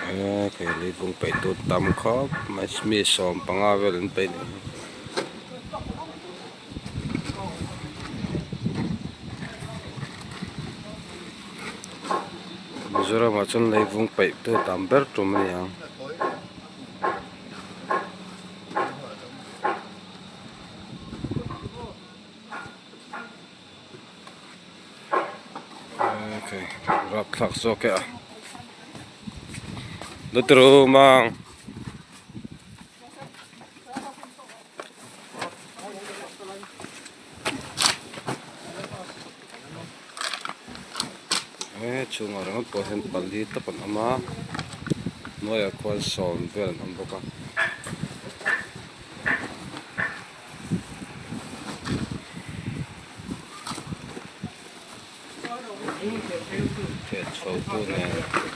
Eee kei leivung peih tu tam khawp mai mi 15 vel an peih nih hi. Mizoramah chuan leivung peih tu tam ber tum a ni ang. Rapthlak zawk e a Lutru mang he chhungah ringawt pawh hian pali tawp an awm a hnuaiah khuan sawm vel an awm bawk a. Theh chho tu nen.